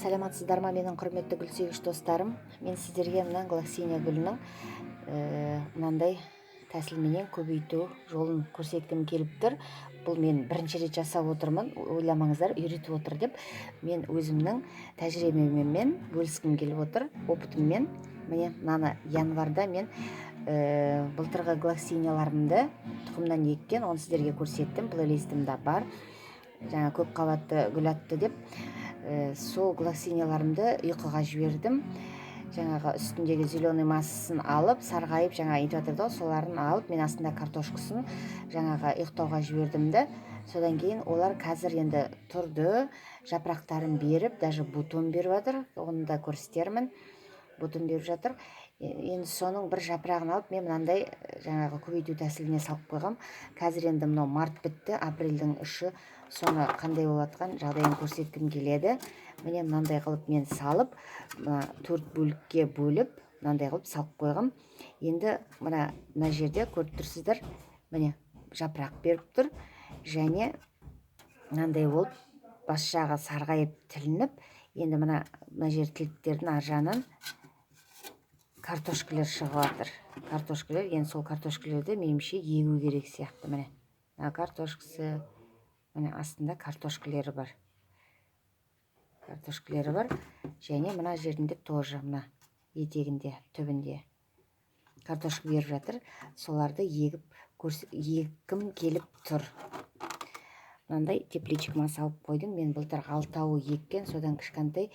Саламатсыздар ма, менің құрметті гүлсүйгіш достарым. Мен сіздерге мына глоксиния гүлінің мынандай тәсілменен көбейту жолын көрсеткім келіп тұр. Бұл мен бірінші рет жасап отырмын, ойламаңыздар үйретіп отыр деп. Мен өзімнің тәжірибеммен бөліскім келіп отыр, опытыммен. Міне мынаны январда мен былтырғы глоксинияларымды тұқымнан еккен, оны сіздерге көрсеттім, плейлистімде бар. Жаңа көп қабатты гүл атты деп, сол глоксинияларымды ұйқыға жібердім. Жаңағы үстіндегі зеленый массасын алып, сарғайып жаңа нетіп жатыр ғой, соларын алып, мен астында картошкасын жаңағы ұйықтауға жібердім де. Содан кейін олар қазір енді тұрды, жапырақтарын беріп, даже бутон беріп жатыр, оны да көрсетермін. Бутон беріп жатыр. Енді соның бір жапырағын алып, мен мынандай жаңағы көбейту тәсіліне салып қойғам. Қазір енді мынау март бітті, апрельдің 3-і, соны қандай болып жатқан жағдайын көрсеткім келеді. Міне мынандай қылып мен салып, мына 4 бөлікке бөліп, мынандай қылып салып қойғам. Енді мына жерде көріп тұрсыздар, міне жапырақ беріп тұр және мынандай болып бас жағы сарғайып тілініп, енді мына жер тіліктердің ар жағынан картошкалар шығып жатыр. Картошкалар, енді сол картошкалерді меніңше егу керек сияқты. Міне мына картошкасы, міне астында картошкалері бар. Картошкалері бар. Және мына жерінде тоже мына етегінде, түбінде картошка беріп жатыр. Соларды егіп еккім келіп тұр. Мынандай тепличкама салып қойдым. Мен былтыр 6-ауы еккен, содан кішкентай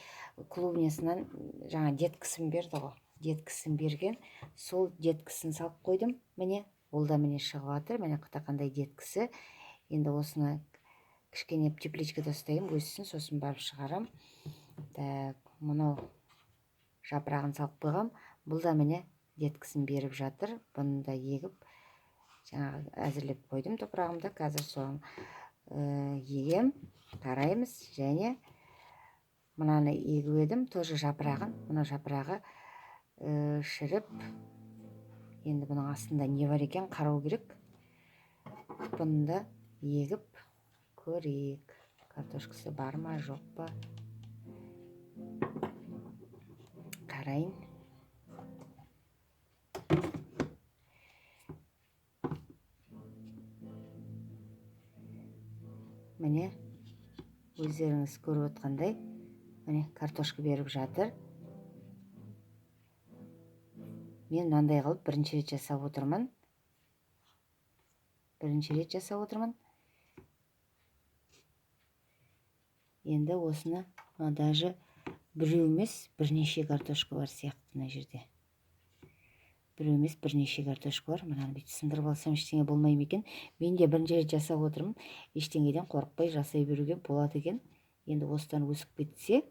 клубнясынан жаңа деткісін берді ғой. Деткісін берген, сол деткісін салып қойдым. Міне, ол да міне шығып жатыр. Міне қандай деткісі. Енді осыны кішкене тепличкада ұстаймын, өссін, сосын барып шығарам. Так, мынау жапырағын салып қойғам. Бұл да міне деткісін беріп жатыр. Бұны да егіп, жаңағы әзірлеп қойдым топырағымды. Қазір соны егем, қараймыз. Және мынаны егіп едім, тоже жапырағын. Мына жапырағы шіріп, енді бұның астында не бар екен қарау керек. Бұны да егіп көрейік, картошкасы бар ма жоқ па, қарайын. Міне өздеріңіз көріп отқандай, міне картошка беріп жатыр. Мен мынандай қылып бірінші рет жасап отырмын. Бірінші рет жасап отырмын. Енді осыны даже біреу емес, бірнеше картошка бар сияқты мына жерде. Біреу емес, бірнеше картошка бар. Мынаны бүйтіп сындырып алсам ештеңе болмай ма екен? Мен де бірінші рет жасап отырмын. Ештеңеден қорықпай жасай беруге болады екен. Енді осыдан өсіп кетсе,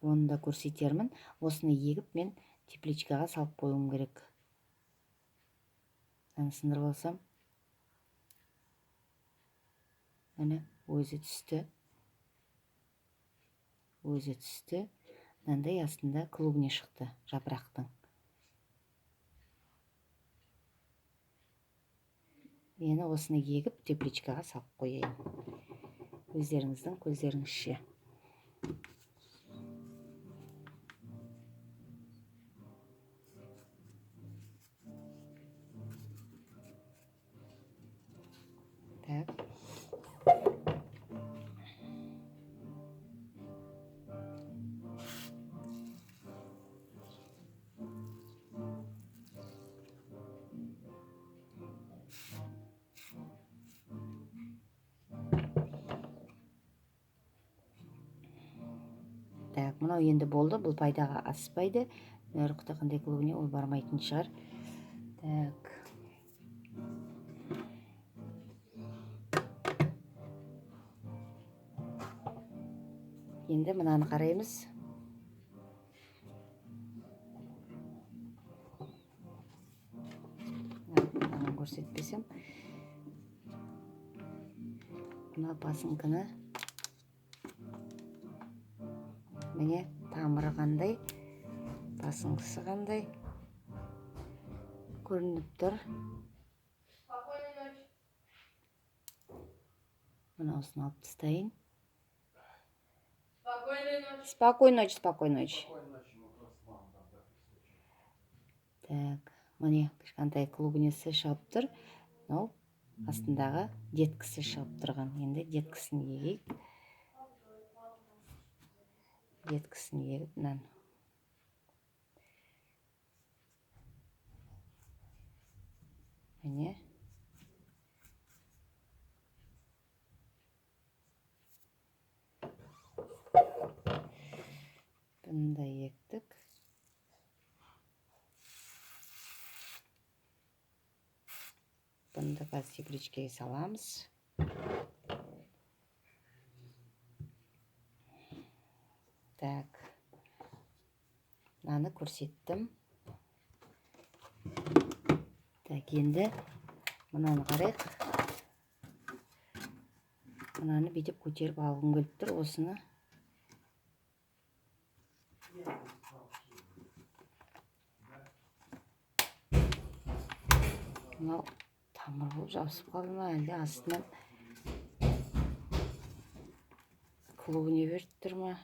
оны да көрсетермін. Осыны егіп мен тепличкаға салып қоюым керек. Мынаны сындырып алсам, міне өзі түсті. Өзі түсті. Мынандай астында клубня шықты жапырақтың. Енді осыны егіп тепличкаға салып қояйын. Өздеріңіздің көздеріңізше. Так. Так, мынау енді болды, бұл пайдаға аспайды. Мына қандай клубіне ол бармайтын шығар. Так. Енді мынаны қараймыз. Мынаны көрсетпесем. Мына басыңқыны. Міне тамыры қандай, басыңқысы қандай көрініп тұр. Мынаусын алып тастайын. Спокойной ночи. Спокойной ночи, спокойной ночи. Спокойной ночи, мы просто маму там записываем. Так, міне, кішкентай клубнесі шығып тұр. Мынау астындағы деткісі шығып тұрған. Енді деткісін егейік. Деткісін егіп, мынаны. Міне. Бұны да ектік. Бұны да қазір тепличкеге саламыз. Так. Мынаны көрсеттім. Так, енді мынаны қарайық. Мынаны бүйтіп көтеріп алғым келіп тұр, осыны. Мынау тамыр болып жабысып қалды ма, әлде астынан клубне беріп тұр ма?